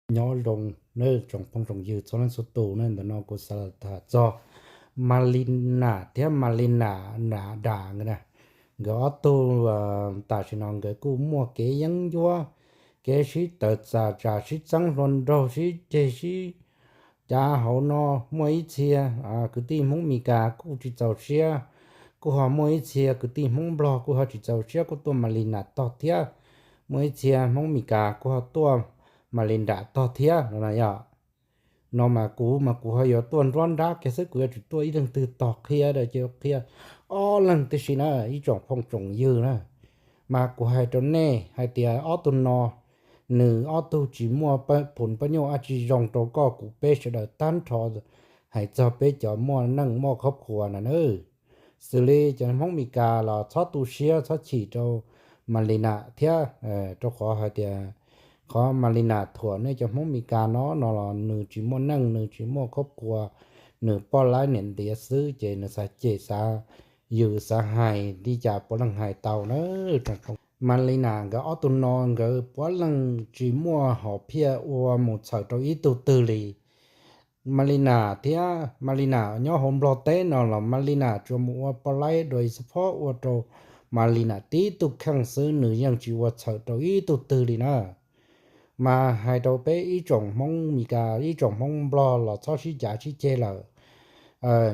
Nyob zoo nawb tsoom phooj tsoom ywg txhua leej txhua tus na, ntawm no kuv xav los tham txog Malina thiab Malina Dam nkawd na. Nkawd ob tug tam sim no nkawd kuj muaj kev yeeb ncuab, kev sib tawm tsam, sib txeeb hluas nraug, sib ceg sib cav hauv no. Muaj ib txhia kwv tij Hmoob Mes Kas kuj tsis txaus siab, kuj ho muaj ib txhia kwv tij Hmoob Nplog kuj ho tsis txaus siab kuj tuaj Malina tog thiab. Muaj ib txhia Hmoob Mes Kas kuj ho tuaj Malina tog thiab no na yom. No mas kuv mas kuv ho yuav tuaj nruab nrab kiag xwb, kuv yuav tsum tuaj ib leeg twg tog qhia ces qhia ob leeg tib si na, ib tsoom phooj tsoom ywg na. Mas kuv hais rau nej hais tias ob tug no, nws ob tug tsis muaj phum pab nyuj ab tsi zoo rau koj kuv peb sawv daws tag nrho, hais txog peb cov muaj neej muaj khob khua na. Xws li cov Hmoob Mes Kas los txhob tu siab txhob chim rau Malina thiab, rau qhov hais tias qhov Malina thuam nej cov Hmoob Mes Kas no no los nws tsis muaj neej, nws tsis muaj khob khua, nws poj laib niam ntiav xwb ces nws xav cem xav yws xav hais li cas puav leej hais tau na. Malina nkawd ob tug no nkawd puav leej tsis muaj hom phiaj ua mus txhawm rau ib tug twg li. Malina thiab Malina nyob hauv Nplog teb no los Malina tsuas mus ua poj laib dua ib xub phob ua rau Malina tib tug kheej xwb, nws yeej tsis ua txhawm rau ib tug twg li na. Mas hais rau peb ib tsoom Hmoob Mes Kas ib tsoom Hmoob Nplog los txhob sib cav sib ceg lawm.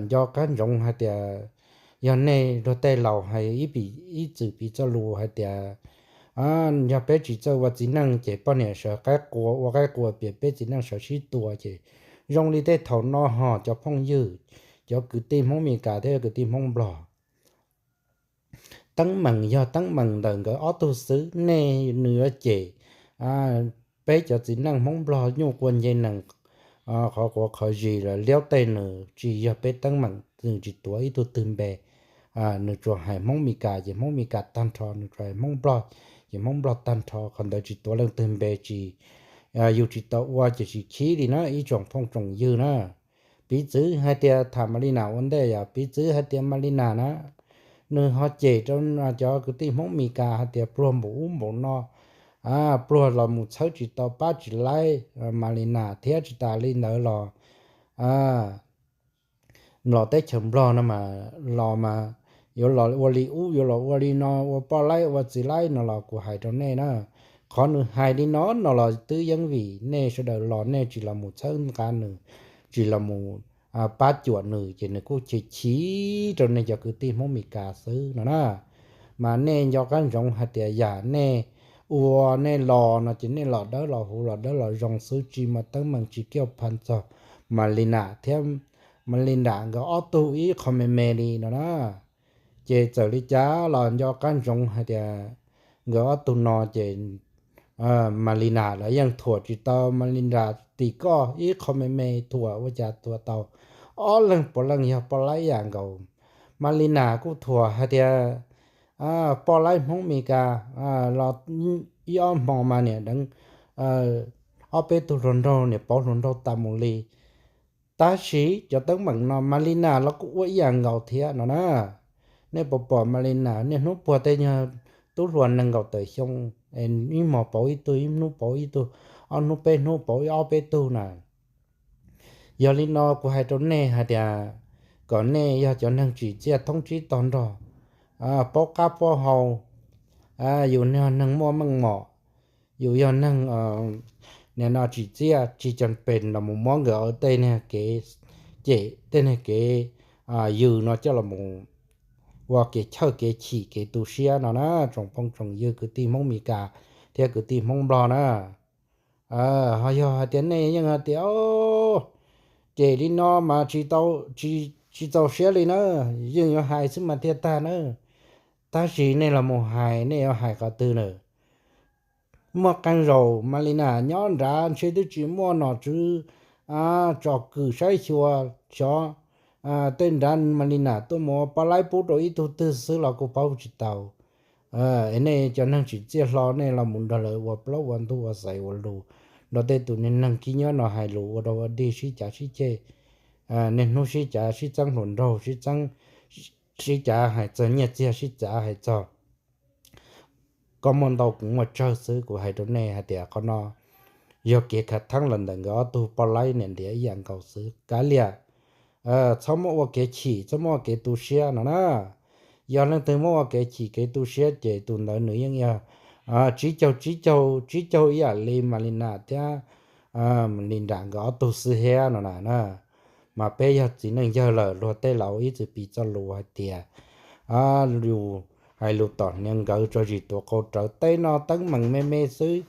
Nco qab ntsoov hais tias yog nej luag tej laus hais ib txwm piv txoj lus hais tias yog peb tsis txawj ua txiv neej ces poj niam sawv qaib qua ua qaib qua pias peb txiv neej sawv sib tua ces zoo li tej thaum no ho cov phooj ywg, cov kwv tij Hmoob Mes Kas thiab kwv tij Hmoob Nplog. Teeb meem yog teeb meem ntawm nkawd ob tug xwb, nej nws yuav cem peb cov txiv neej Hmoob Nplog nyuj quas nce nees, qhov quav qhov zis los liab tej, nws tsis yog peb teeb meem, nws tsis tuav ib tug twg npe. Nws tsuas hais Hmoob Mes Kas ces Hmoob Mes Kas tag nrho, nws tsuas hais Hmoob Nplog ces Hmoob Nplog tag nrho, qhov ntawd tsis tuav leej twg npe, tsis, yus tsis tau ua ces tsis khib li na ib tsoom phooj tsoom ywg na. Piv txwv hais tias tham Malina ua ntej yom, piv txwv hais tias Malina na, nws ho cem rau cov kwv tij Hmoob Mes Kas hais tias pluag npaum ub npaum no, pluag los mus txhawb tsis tau pab tsis laib Malina thiab tsis tas li ntawd los los teb chaws Nplog no mas los mas yuav los ua li ub yuav los ua li no, ua poj laib ua txiv laib no los kuv hais rau nej na, qhov nws hais li no no los twb yeej vim nej sawv daws los nej tsis los mus txhawb nqa nws, tsis los mus pab cuam nws ces nws kuj chim chim rau nej cov kwv tij Hmoob Mes Kas xwb no na. Mas nej nco qab ntsoov hais tias yam nej ua nej los no ces nej los dawb los huv los dawb los zoo xwb, tsis muaj teeb meem tsis kiaj pha txog Malina thiab Malina nkawd ob tug ib qho me me li no na. Ces txawm li cas los nco qab ntsoov hais tias nkawd ob tug no ces Malina los yeej thuam tsis tau Malina tim koj ib qho me me, thuam ua cas thuam tau. Ob leeg puav leej yog poj laib ib yam nkaus. Malina kuj thuam hais tias poj laib Hmoob Mes Kas los ib ob hmo mas niam deev ob peb tug hluas nraug, niam pauv hluas nraug tas mus li. Tab sis cov teeb meem no Malina los kuj ua ib yam nkaus thiab no na. Nej puas pom Malina niaj hnub puag tej nyuag tub hluas nees nkaum tawm xyoo, ib hmo pauv ib tug, ib hnub pauv ib tug, ob hnub peb hnub pauv ib ob peb tug na. Yog li no kuv hais rau nej hais tias kom nej yog cov neeg tsim txiaj thoob tsib tog nrog, paub qab paub hau, yus yog neeg muaj meej mom, yus yog neeg nim no tsim txiaj, tsis cam pem los mus muab nkawd tej niag kev cem, tej niag kev yws no coj los mus ua kev chawj kev chim kev tu siab no na, tsoom phooj tsoom ywg kwv tij Hmoob Mes Kas thiab kwv tij Hmoob Nplog na. Ho yog hais tias nej yeej hais tias cem li no mas tsis tau, tsis txaus siab li na, yeej yuav hais xwb mas thiaj tag na. Tab sis nej los mus hais, nej yuav hais qhov twg na? Muaj qee zaus Malina nyob nrad ntshe twb tsis muaj nom tswv tsom kwm saib xyuas xyov tej nrad Malina tuaj mus ua poj laib pub rau ib tug twg xwb los kuj paub tsis tau. Es nej cov neeg tsim txiaj hlo nej los mus nrog lawv ua plaub ua ntug ua xaiv ua lus, nrog tej tus niag neeg khib nyob no hais lus ua dog ua dig sib cav sib ceg, niaj hnub sib cav sib txeeb hluas nraug, sib txeeb, sib cav hais txog nyiaj txiag, sib cav hais txog koj muaj ntau kuv muaj tsawg xwb. Kuv hais rau nej hais tias qhov no yog kev khav theeb los ntawm nkawd ob tug poj laib niam ntiav ib yam nkaus xwb. Kav liam, txhob muab ua kev chim, txhob muab ua kev tu siab no na. Yog leej twg muab ua kev chim kev tu siab ces tus ntawd nws yeej yog tsib caug, tsib caug, tsib caug ib yam li Malina thiab Melinda nkawd ob tug xwb thiab no na. Mas peb yog txiv neej yawg lawm, luag tej laus ib txwm piv txoj lus hais tias, lus hais lus tom hniav nkawd tso zis tuav qau rawv, tej no teeb meem me me xwb.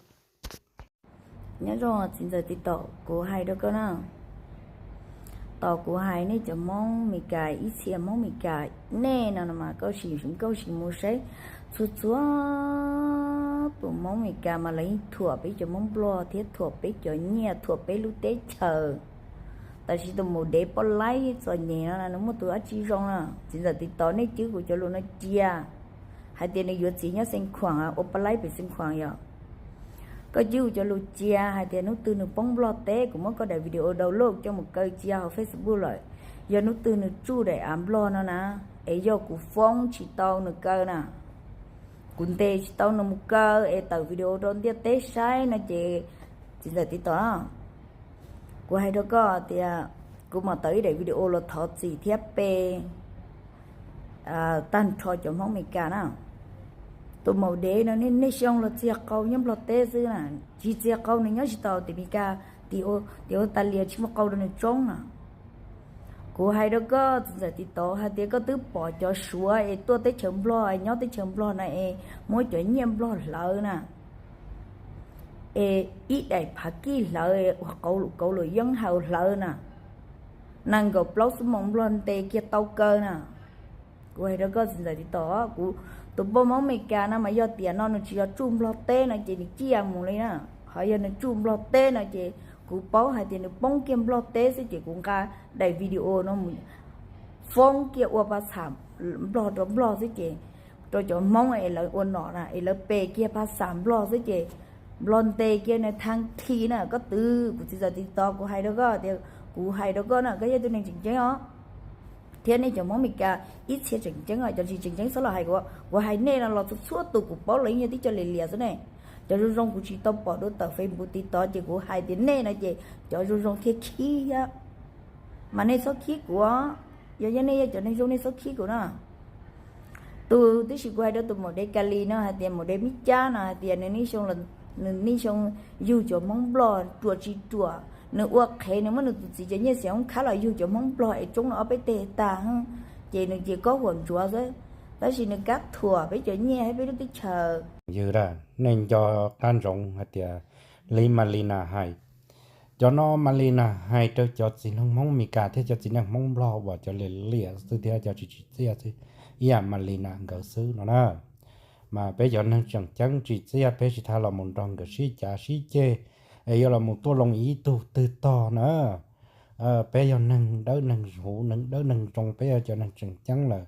Nyob zoo txiv ntxawm TikTok, kuv hais rau koj na, tos kuv hais nej cov Hmoob Meskas, ib txhia Hmoob Meskas nej no mas koj sim, koj sim mus saib txhua txhua tus Hmoob Meskas mas lawv yeej thuam peb cov Hmoob Nplog thiab thuam peb cov nyiaj, thuam peb lub teb chaws. Tam sim tus maum dev poj laib txom nyem no nws muaj tus dab tsi zoo na? Txiv ntxawm TikTok, nej cwb kuv cov lus no cia hais tias nws yuav txiv nyob Xeev Khuam, ua poj laib pem Xeev Khuam yom. Koj cwb kuv cov lus cia hais tias hnub twg nws poob Nplog teb, kuv muab koj daim video download coj mus kaw cia hauv Facebook lawm. Yog hnub twg nws tsuj daim av Nplog no na, es yog kuv foob tsis tau nws kaw na, kuv ntes tsis tau nws mus kaw es tawm video rau ntiaj teb saib no ces, txiv ntxawm TikTok, kuv hais rau koj tias kuv mam tawm ib daim video los thov txim thiab pe tag nrho cov Hmoob Meskas na. Tus maum dev no niaj xyoo los txiag qau nyob Nplog teb xwb na, tsis txiag qau nws nyob tsis tau tim Meskas, tim Australia tsis muaj qau rau nws tsoob na. Kuv hais rau koj txiv ntxawm TikTok hais tias koj twb pom cov Suav es tuaj teb chaws Nplog es nyob teb chaws Nplog na es muab cov nyiaj Nplog hlawv na, es ib daim phav kij hlawv, ua qauv lwm kauv lwm yeeb haus hlawv na, nees nkaum plaub xuab moos Nplog ntes kiag tau kaw na. Kuv hais rau koj txiv ntxawm TikTok, kuv tus poj Hmoob Meskas no mas yog tiam no nws tsis yog tsuj Nplog teb no ces nws ciaj mus li na. Ho yog nws tsuj Nplog teb no ces kuv paub hais tias nws poob kiag Nplog teb xwb ces kuv nqa daim video no mus foob kiag ua pa xam Nplog rau Nplog xwb ces rau cov Hmoob es lawv ua nom na es lawv pe kiag pa xam Nplog xwb ces Nplog ntes kiag nws thaj thi na. Koj twv kuv txiv ntxawm TikTok, kuv hais rau koj tias, kuv hais rau koj na, koj yog tus neeg tseem ceeb os. Thiab nej cov Hmoob Meskas ib txhia tseem ceeb os, cov tsis tseem ceeb txhob los hais kuv. Kuv hais nej no los txhua txhua tus kuv paub los yeej yog tib co liam liam xwb ne. Cov zoo zoo kuv tsis tau pom dua tawm Facebook TikTok ces kuv hais tias nej no ces cov zoo zoo thiaj khib thiab. Mas nej txhob khib kuv os. Yog, yog nej yog cov neeg zoo nej txhob khib kuv na. Tus tib si kuv hais rau tus maum dev Kalis no hais tias, maum dev Mib Cab no hais tias nws niaj xyoo, nws niaj xyoo yug cov Hmoob Nplog ruam tsis ruam, nws ua qhev nws muab nws tus txiv cov nyiaj xiam hoob khab los yug cov Hmoob Nplog es tsoob nws ob peb teg tag, ces nws ces kob huam ntsuav xwb. Tab sis nws kab thuam peb cov nyiaj thiab peb lub teb chaws. Yog nej nco qab ntsoov hais tias li Malina hais, cov no Malina hais rau cov txiv neej Hmoob Meskas thiab cov txiv neej Hmoob Nplog uas cov liam liam xwb thiab cov tsis tsim txiaj xwb, ib yam Malina nkawd xwb no na. Mas peb cov neeg tseem ceeb tsim txiaj peb tsis tas los mus nrog nkawd sib cav sib ceg es yuav los mus tuaj loo ib tug twg tog na. Peb yog neeg dawb neeg huv, neeg dawb neeg zoo, peb yog cov neeg tseem ceeb lawm,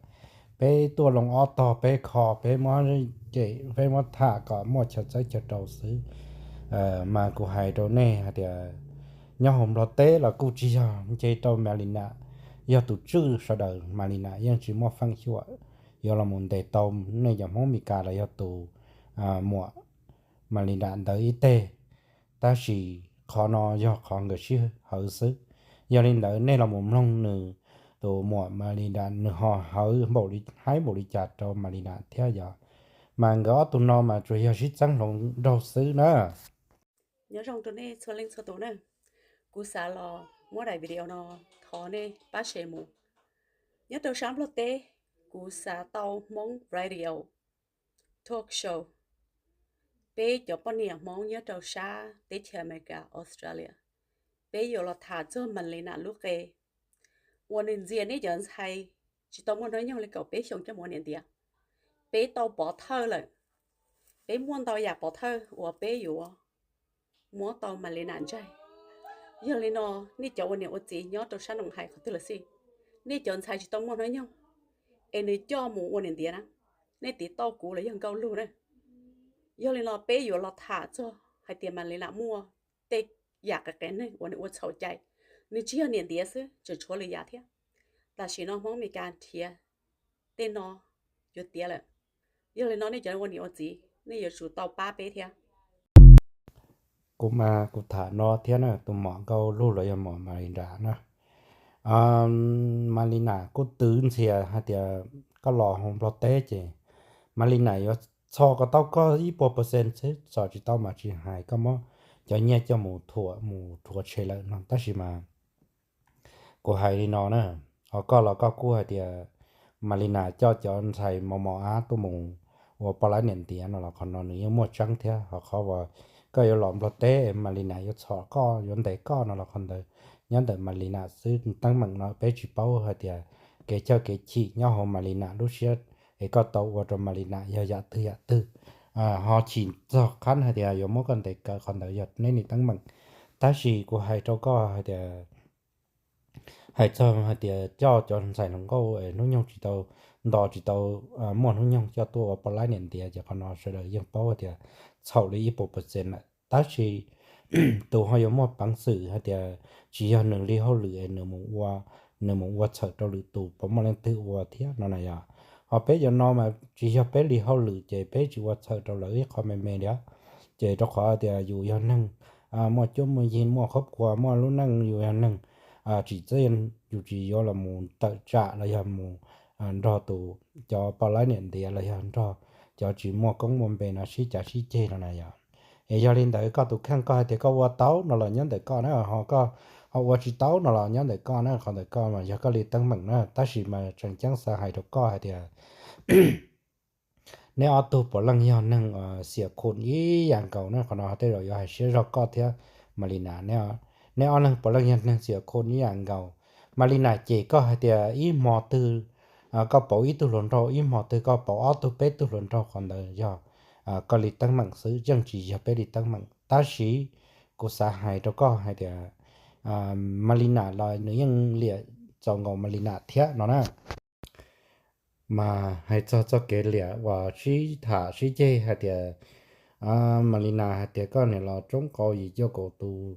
peb tuaj loo ob tog peb kho, peb muab cem, peb muab tham kom muaj chaw txawb chaw rau xwb. Mas kuv hais rau nej hais tias nyob hauv Nplog teb los kuj tsis yog nce rau Malina, yog tus tswj sawv daws, Malina yeej tsis muaj feem xyuam yuav los mus ntes tau nej cov Hmoob Meskas los yog tus muam Malina ntawd ib teg. Tab sis qhov no yog qhov nkawd sib hawv xwb. Yog li ntawd nej los mus mloog nws, tus muam Malina nws ho hawv npaum li, haib npaum li cas rau Malina thiab yog. Mas nkawd ob tug no mas tsuas yog sib txeeb hluas nraug xwb na. Nyob zoo rau nej txhua leej txhua tus na. Kuv xav los muab daim video no thov nej pab share mus. Nyob rau sab Nplog teb, kuv xav tau Hmoob Radio Talk Show. Peb cov poj niam Hmoob nyob rau sab teb chaws Amelikas, Australia, peb yuav los tham txog Malina lub qe uas nws ntxias nej cov ntxhais tsis tau muaj hnub nyoog li kaum peb xyoos coj mus ua niam ntiav. Peb tau pov thawj lawm, peb muaj ntau yam pov thawj uas peb yuav muab tau Malina ntsaig. Yog li no, nej cov ua niam ua txiv nyob rau sab Noom Hais qhov twg los xij, nej cov ntxhais tsis tau muaj hnub nyoog es nws coj mus ua niam ntiav na, nej tiv tauj kuv los yog Nkauj Lug na. Yog li no peb yuav los tham txog hais tias Malina muaj tej yam qias qias neeg uas nws ua txhaum cai. Nws tsis yog niam ntiav xwb, tseem tshuav lwm yam thiab. Tam sim no Hmoob Amelikas nrhiav tej no yuav tiav lawm. Yog li no nej cov ua niam ua txiv nej yuav tsum tau pab peb thiab. Kuv mas kuv tham no thiab na, tus muam Nkauj Lug los yog muam Malina na. Malina kuj twv ntxhias hais tias koj los hauv Nplog teb ces Malina yuav txhom kom tau koj ib puas percent xwb, txhom tsis tau mas tsis hais, koj muab cov nyiaj coj mus thuam mus rhuav tshem lawm no. Tab sis mas kuv hais li no na, ho koj los koj kuj hais tias Malina coj cov ntxhais mos mos ab tuaj mus ua poj laib niam ntiav no los qhov no nws yeej muaj tseeb thiab. Ho qhov uas koj yuav los Nplog teb Malina yuav txhom koj yuav ntes koj no los qhov ntawd nyob ntawm Malina xwb. Teeb meem no peb tsis paub hais tias kev chawj kev chim nyob hauv Malina lub siab es koj tau ua rau Malina yog yam twg yam twg. Ho chim txog qhab hais tias yuav muab koj ntes kaw, qhov ntawd yog neb niam teeb meem. Tab sis kuv hais rau koj hais tias, hais txog hais tias coj cov ntxhais hluas nkauj es hnub nyoog tsis tau nto tsis tau muaj hnub nyoog coj tuaj ua poj laib niam ntiav ces qhov no sawv daws yeej paub hais tias txhaum li ib puas percent lawm. Tab sis tus ho yuav muaj peev xwm hais tias tsis yog nws li hauj lwm es nws mus ua, nws mus ua txhawm rau lwm tus puas muaj leej twg ua thiab no na yom. Ho peb cov no mas tsis yog peb li hauj lwm ces peb tsis ua txhawm rau lawv ib qho me me li. Ces rau qhov tias yus yog neeg muaj cuab muaj yig, muaj qhov kua, muaj lub neej, yus yog neeg tsis txawj, yus tsis yuav los mus tawm tsam los yog mus nrog tus, cov poj laib niam ntiav los yog nrog cov tsis muaj koob muaj npe no sib cav sib ceg no na yom. Es yog li ntawd koj tus kheej koj hais tias koj ua tau no los nyob ntawm koj na, ho koj ho ua tsis tau no los nyob ntawm koj na, qhov ntawm koj mas yog koj li teeb meem na. Tab sis mas tseem ceeb xav hais rau koj hais tias neb ob tug puav leej yog neeg xiam khum ib yam nkaus na. Qhov no tej zaum yuav hais siab zog koj thiab Malina. Neb ob leeg puav leej yog neeg xiam khum ib yam nkaus. Malina cem koj hais tias ib hmo twg koj pauv ib tug hluas nraug, ib hmo twg koj pauv ob tug peb tug hluas nraug, qhov ntawd yog koj li teeb meem xwb, yeej tsis yog peb li teeb meem. Tab sis kuv xav hais rau koj hais tias Malina los nws yeej liam txaus nkaus Malina thiab no na. Mas hais txog txoj kev liam uas sib tham sib ceg hais tias Malina hais tias koj niam los tsoob qau yim cuaj kaum tus,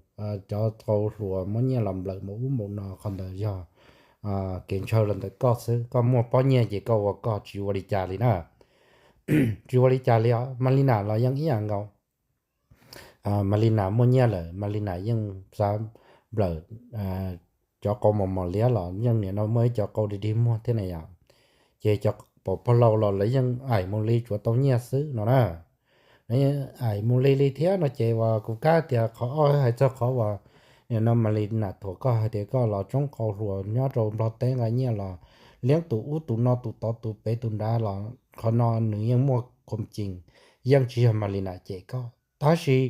cov qau hluas muab nyiaj los nplawm npaum ub npaum no, qhov ntawd yog kev ntshaw los ntawm koj xwb. Koj muaj pob nyiaj ces koj ua koj, tsis ua li cas li na. Tsis ua li cas li os. Malina los yeej ib yam nkaus. Malina muaj nyiaj lawm, Malina yeej xav nplawm cov qau mos mos liab los yeej nim no muaj ib co qau dig dig muag thiab na yom. Ces cov pom pog laus los lawv yeej aim mus li tsuav tau nyiaj xwb no na. Aim mus li li thiab no ces uas kuv kab tias qhov ob hais txog qhov uas nim no Malina thuam koj hais tias koj los tsoob qau hluas nyob rau Nplog teb nqa nyiaj los liab tus ub tus no tus tod tus pem tus nrad los qhov no nws yeej muaj khoom cees, yeej tsis yog Malina cem koj. Tab sis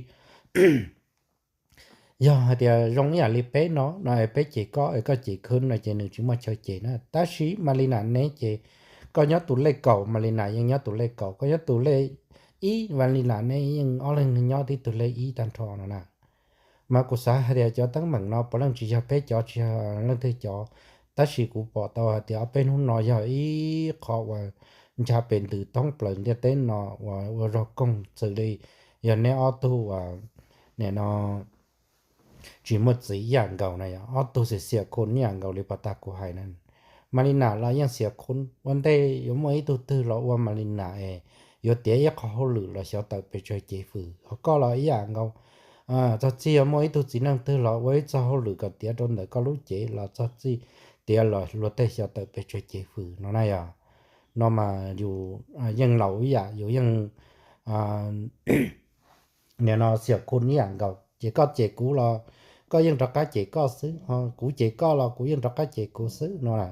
yog hais tias zoo ib yam li peb no no es peb cem koj es koj cem khwb no ces nws tsis muaj chaw cem na. Tab sis Malina neb ces koj nyob tus lej kaum, Malina yeej nyob tus lej kaum, koj nyob tus lej ib, Malina neb yeej ob leeg nyob tib tug lej ib tag nrho no na. Mas kuv xav hais tias cov teeb meem no puav leej tsis yog peb cov, tsis yog leej twg cov. Tab sis kuv pom tau hais tias ob peb hnub no yog ib qho uas ncha pes ntws thoob plaws ntiaj teb no uas ua zog koog xws li yog neb ob tug uas nim no tsis muaj txiv ib yam nkaus na, ob tug xiam xiam khum ib yam nkaus li pas tag kuv hais na. Malina los yeej xiam khum, ua ntej yuav muaj ib tug twg los ua Malina es yuav tiav ib qho hauj lwm los xyov tawm pes tsawg cev fwm. Ho koj los ib yam nkaus, txog txij yuav muaj ib tug txiv neej twg los ua ib txog hauj lwm kom tiav rau ntawm koj lub cev los txog txij tiav los luag tej xyov tawm pes tsawg cev fwm no na yom. No mas yus yeej laus ib yam, yus yeej nim no xiam khum ib yam nkaus, ces koj cem kuv los koj yeej rov qab cem koj xwb, ho kuv cem koj los kuv yeej rov qab cem kuv xwb no na.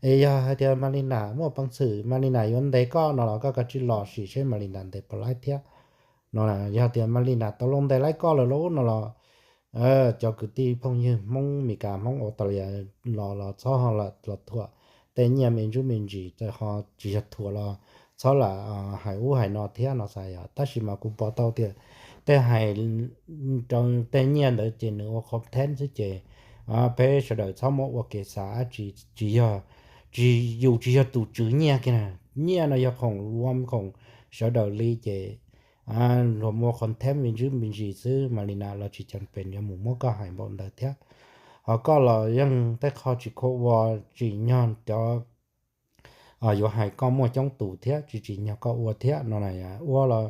Es yog hais tias Malina muaj peev xwm Malina yuav ntes koj no los koj kav tsij los sim seb Malina ntes puas laib thiab no. Yog tias Malina tau los ntes laib koj lawm lauj no los cov kwv tij phooj ywg Hmoob Mes Kas, Hmoob Australia los los txhob ho los thuam tej nyiaj me ntsuj me ntsis, ho tsis yog thuam los txhob lam hais ub hais no thiab no xav yom. Tab sis mas kuv pom tau tias tej hais rau tej nyiaj ntawd ces nws ua content xwb ces peb sawv daws txhob muab ua kev xav dab tsi, tsis yog, tsis, yus tsis yog tus tswv nyiaj kiag na. Nyiaj no yog khoom luam khoom sawv daws li ces luag muaj content me ntsuj me ntsis xwb, Malina los tsis ceev pes yuav mus muab koj hais npaum ntawd thiab. Ho koj los yeej tej qho tsis khua ua, tsim nyog cov yuav hais koj muaj coob tus thiab tsis tsim nyog koj ua thiab no na. Ua los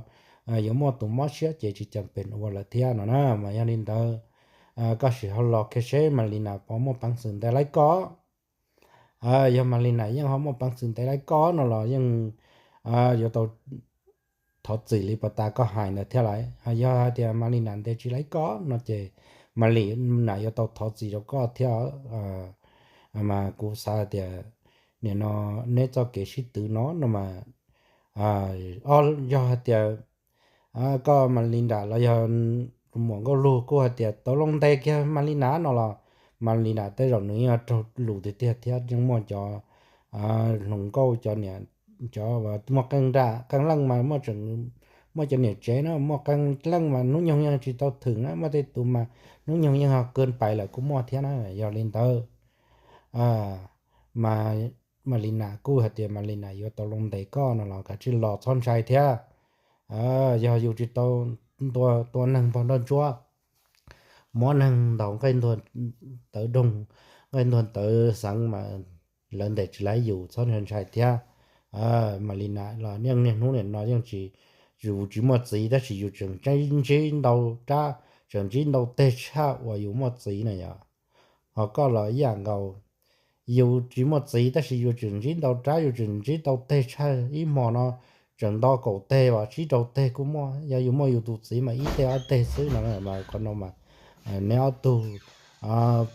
yuav muaj tus mob siab ces tsis ceem pem ua lawm thiab no na. Mas yog li ntawd, koj sim ho los kiag seb Malina puas muaj peev xwm ntes laib koj. Yog Malina yeej ho muaj peev xwm ntes laib koj no los yeej yuav tau thov txim li puag ta koj hais ntawd thiab lawm. Yog hais tias Malina ntes tsis laib koj no ces Malina yuav tau thov txim rau koj thiab. Mas kuv xav hais tias nim no neb txoj kev sib twv no no mas, yog hais tias koj Malina los yog muam Nkauj Lug kuj hais tias tau loo ntes kiag Malina no los Malina tej zaum nws yeej raug lus tiag tiag thiab yeej muaj cov hluas nkauj cov niam, cov muaj qee leej mas muaj cov niam tsev na, muaj qee leej mas hnub nyoog yeej tsis tau thwm na, muaj tej tus mas hnub nyoog yeej ho kawg pais lawm kuj muaj thiab na. Yog li ntawd, Malina kuj hais tias Malina yuav tau loo ntes koj no los kav tsij los txhob ntshai thiab. Yog yus tsis tau tua neeg npog nroj ntsuab, muab neeg ntaus nqaij ntuag tawv doog, nqaij ntuag tawv xeev mas lawv ntes tsis laib yus, txhob ntshai thiab. Malina los niaj niaj hnub nim no yeej tsis, yus tsis muaj txiv tab sis yus tseem ntsib ntau rab, tseem ntsib ntau teg tshaj uas yus muaj txiv na yom. Ho koj los ib yam nkaus, yus tsis muaj txiv tab sis yus tseem ntsib ntau rab, yus tseem ntsib tau teg tshaj ib hmo no, tseem nto kaum teg los tsib rau teg kuj muaj. Yog yus muaj yus tus txiv mas ib teg ob teg xwb no mas qhov no mas neb ob tug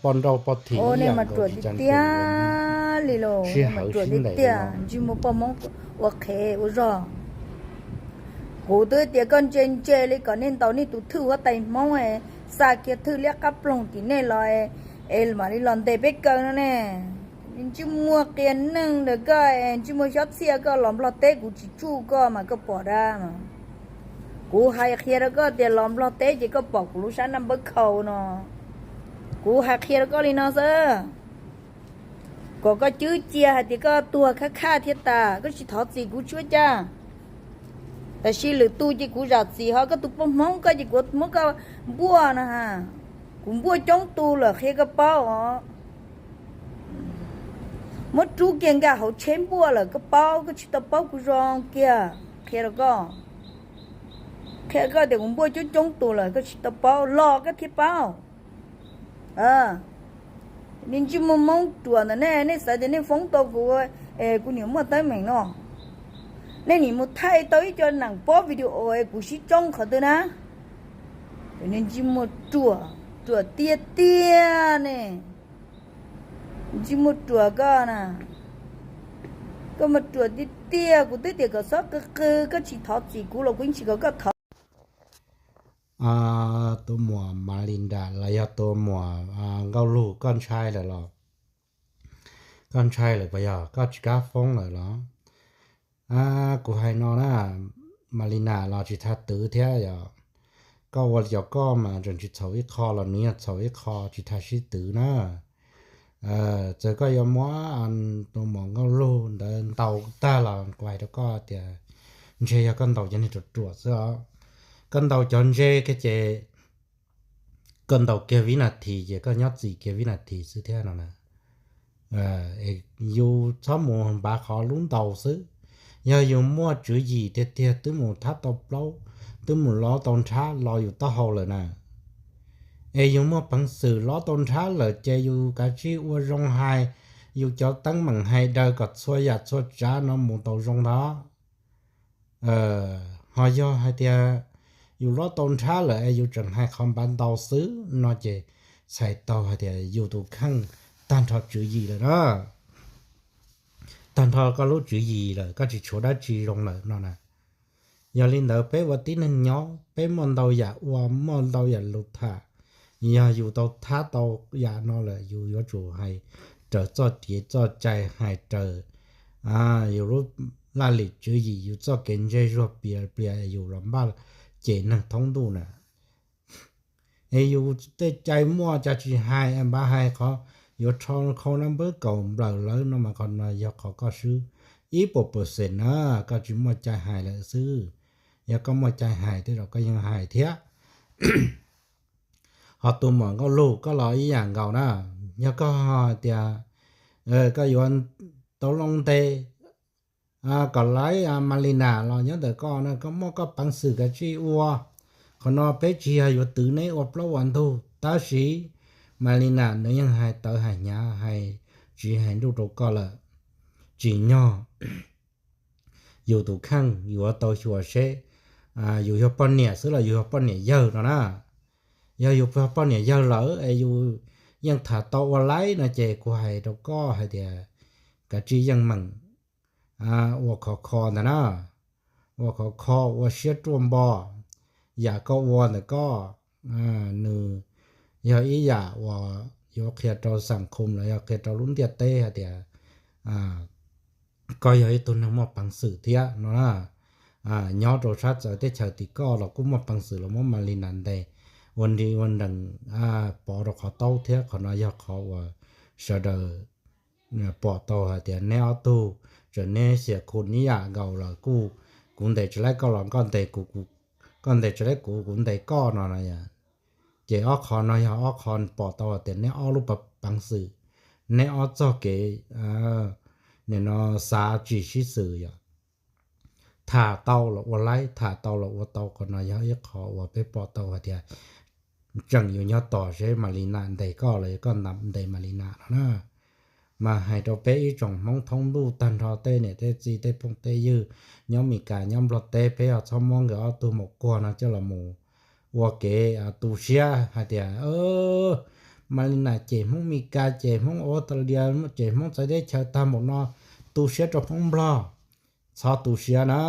poj nrauj poj thim ib yam nkaus tsis cas tiag li los sib hawv sib ntes tiag, ntsej muag poj Hmoob ua qhev ua zog. Kuv twb tias koj ntse ntse li kom nej ntaus nej tus thwj huab tais Hmoob, xa kiag thwj liab qab ploog tim nej los, es mam li los ntes peb kaw no ne. Ntsej muag qias neeg ntawm koj, ntsej muag xyob txhiaj koj, los Nplog teb kuv tsis tsuj koj mas koj pom dab. Kuv hais qhia rau koj tias los Nplog teb ces koj pom kuv lub sab naj npawb khau no. Kuv hais qhia rau koj li no xwb, kom koj cwb cia hais tias koj tuag khab khaj thiab tas, koj tsis thov txim kuv tsuab caj. Tab sis lwm tus ces kuv zam txim, ho koj tus poj Hmoob koj ces kuv muab koj npuaj no ha. Kuv npuaj coob tus lawm qhia koj paub os. Muab rub kiag nkag hauv tsheb npuaj lawm koj paub, koj tsis tau paub kuv zoo kiag qhia rau koj. Qhia koj tias kuv npuaj coob coob tus lawm koj tsis tau paub los koj thiaj paub. Niag ntsej muag Hmoob ruam ntawm nej, nej xav tias nej foob tau kuv es kuv niam muaj teeb meem no. Nej nim mus thaij tau ib co neeg pob video es kuv sib tsoob qhov twg na. Niag ntsej muag ruam, ruam tiag tiag ne. Ntsej muag ruam koj na. Koj mas ruam tiag tiag, kuv twb tias kom txhob qw qw, koj tsis thov txim kuv los kuv yeej tsis kom koj thov. Tus muam Malinda los yog tus muam Nkauj Lug, koj ntshai lawm los? Koj ntshai lawm puas yog? Koj tsis kam foob lawm los? Kuv hais no na, Malina los tsis tau twv thiab yog? Koj ua li cov koj mas tseem tsis txhaum ib qho los nws yog txhaum ib qho, tsis tau sib twv na. Txawm koj yuav muab tus muam Nkauj Lug ntawd ntaus tag los kuv hais rau koj tias ntshe yog koj ntaus cov niag ruam ruam xwb os. Koj ntaus cov ntse kiag ces koj ntaus kiag vib nas this ces koj nyob txim kiag vib nas this xwb thiab no na. Yus txhob mus npav qhov lub ntaus xwb. Yog yus muaj tswv yim tiag tiag twb mus thab tau plaub, twb mus lov tau nrhab los yus taub hau lawm na. Es yus muaj peev xwm lov tau nrhab lawm ces yus kav tsij ua zoo hais yus cov teeb meem hais daws kom txhua yam txhua tsav no mus tau zoo ntag. Ho yog hais tias yus lov tau nrhab lawm es yus tseem hais qhov npav ntau xwb no ces txhais tau hais tias yus tus kheej tag nrho tswv yim lawm na. Tag nrho koj lub tswv yim lawm, koj tsis tshuav dab tsi zoo lawm no na. Yog li ntawd peb ua tib neeg nyob peb muaj ntau yam ua, muaj ntau yam lus tham. Yog yus tau thab tau yam no lawm yus yuav tsum hais raws txoj kev txoj cai, hais raws yus lub laj lim tswv yim, yus txoj kev ntse zuag plias plias yus los npaj cem neeg thoob ntuj na. Es yus tej cai muaj cas tsis hais, npav hais qhov yuav rho khau naj npawb kaum nplawm lawv no mas qhov no yog qhov koj swb ib puas percent na, koj tsis muaj cai hais lawm xwb. Yog koj muaj cai hais tej zaum koj yeej hais thiab. Ho tus muam Nkauj Lug koj los ib yam nkaus na, yog koj hais tias koj yuav tau loo ntes kom laib Malina los nyob ntawm koj no, koj muaj koj peev xwm kav tsij ua. Qhov no peb tsis yog yuav twv neb ua plaub ua ntug, tab sis Malina nws yeej hais tawv hais hnyav hais tsiv hais nruj rau koj lawm. Tsim nyog yus tus kheej yuav tau xyuas seb yus yog poj niam xwb los yus yog poj niam yawg no na. Yog yus yog poj niam yawg lawm es yus yeej tham tau ua laib no ces kuv hais rau koj hais tias kav tsij yeej meem ua khov kho ntag na. Ua khov kho, ua siab ruaj npo. Yam koj ua ntawm koj, nws yog ib yam uas yuav qhia rau xam khum los yog qhia rau lub ntiaj teb hais tias koj yog ib tug neeg muaj peev xwm thiab no na. Nyob rau sab txawv teb chaws tim koj los kuj muaj peev xwm los muab Malina ntes ua nri ua nrees pov rau qhov taub thiab. Qhov no yog qhov uas sawv daws pom tau hais tias neb ob tug, txawm neb xiam khum ib yam nkaus los kuj, kuv ntes tsis laib koj los koj ntes kuv, koj ntes tsis laib kuv, kuv ntes koj no na. Ces ob qho no yog ob qho pom tau hais tias neb ob lub peev xwm, neb ob txoj kev nim no xav tsis sib xws yom. Tham tau los ua laib, tham tau los ua tau, qhov no yog ib qho uas peb pom tau hais tias tseem yuav nyob tos seb Malina ntes koj los yog koj ntes Malina no na. Mas hais rau peb ib tsoom Hmoob thoob ntuj tag nrho tej niam tej txiv tej phooj tej ywg nyob Meskas nyob Nplog teb, peb ho txhob muab nkawd ob tug maum kuag no coj los mus ua kev tu siab hais tias Malina cem Hmoob Meskas, cem Hmoob Australia, cem Hmoob txawv teb chaws tag npaum no, tu siab rau Hmoob Nplog. Txhob tu siab na.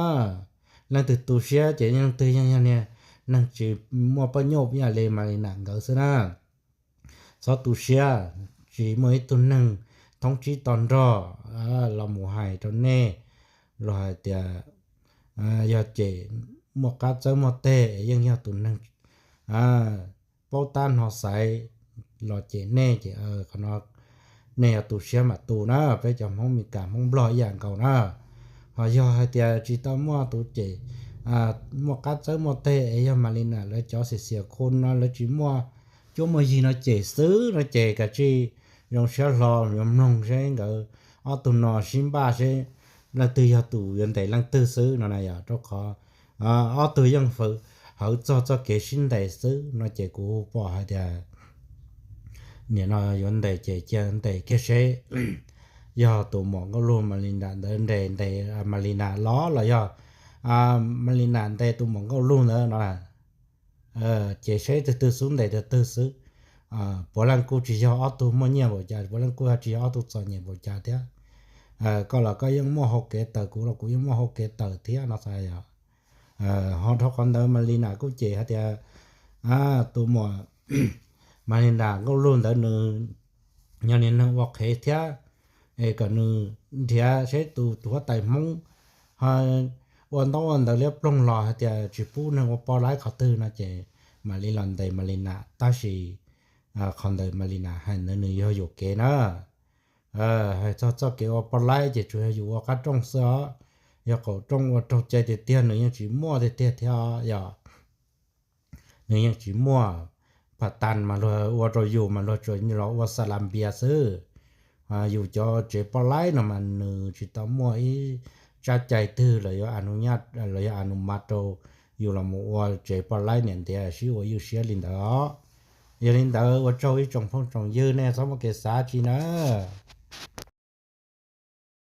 Leej twg tu siab ces leej twg yeej yog niag neeg tsis muaj poj nyuj ib yam li Malina nkawd xwb na. Txhob tu siab, tsis muaj ib tug neeg thoob tsib to nrog los mus hais rau nej los hais tias yog cem muaj qab txawb muaj teg es yeej yog tus neeg paub tab no xaiv los cem nej ces qhov no nej yog tu siab mam tu na. Peb cov Hmoob Meskas Hmoob Nplog ib yam nkaus na. Ho yog hais tias tsis tau muaj tus cem muaj qab txawb muaj teg es yog Malina lawv cov xiam xiam khum no lawv tsis muaj cuab muaj yig no cem xwb no ces kav tsij zoo siab hlo yuav mloog seb nkawd ob tug no sib npaj seb leej twg yog tus yuav ntes leej twg xwb no na yom. Rau qhov ob tug yeej hawv txog txoj kev sib ntes xwb no ces kuv pom hais tias nim no yuav ntes ces cia ntes kiag seb yog tus muam Nkauj Lug Malina ntawd ntes ntes Malina los los yog Malina ntes tus muam Nkauj Lug ntawd no. Ces seb tus twg xub ntes tus twg xwb. Puav leej kuj tsis yog ob tug muaj nyiaj npaum cas, puav leej kuj tsis yog ob tug txom nyem npaum cas thiab. Koj los koj yeej muaj hau kev tawm, kuv los kuv yeej muaj hau kev tawm thiab no xav yom. Ho dhau qhov ntawd Malina kuj cem hais tias tus muam Malina Nkauj Lug ntawd nws yog niag neeg ua qhev thiab, es kom nws nrhiav seb tus tus huab tais Hmoob ho ua ntaub ua ntawv liab ploog los hais tias tsis pub neeg ua poj laib qhov twg no ces mam li los ntes Malina. Tab sis qhov ntawd Malina hais ntawd nws yog yuam kev na. Hais txog txoj kev ua poj laib ces tsuas yog yus ua qab rooj xwb os. Yog qaum rooj ua raug cai tiag tiag nws yeej tsis muaj tiag tiag thiab yom. Nws yeej tsis muaj. Pha tas mas luag ua rau yus mas luag tsuas los ua xa las npias xwb. Yus cov tsev poj laib no mas nws tsis tau muaj ib tsab cai twg los yuav a nu nyaj los yog a nu mas rau yus los mus ua tsev poj laib niam ntiav sib ua ywj siab li ntawd os. Yog li ntawd ua tsaug ib tsoom phooj tsoom ywg, nej txhob muaj kev xav tsi nawb.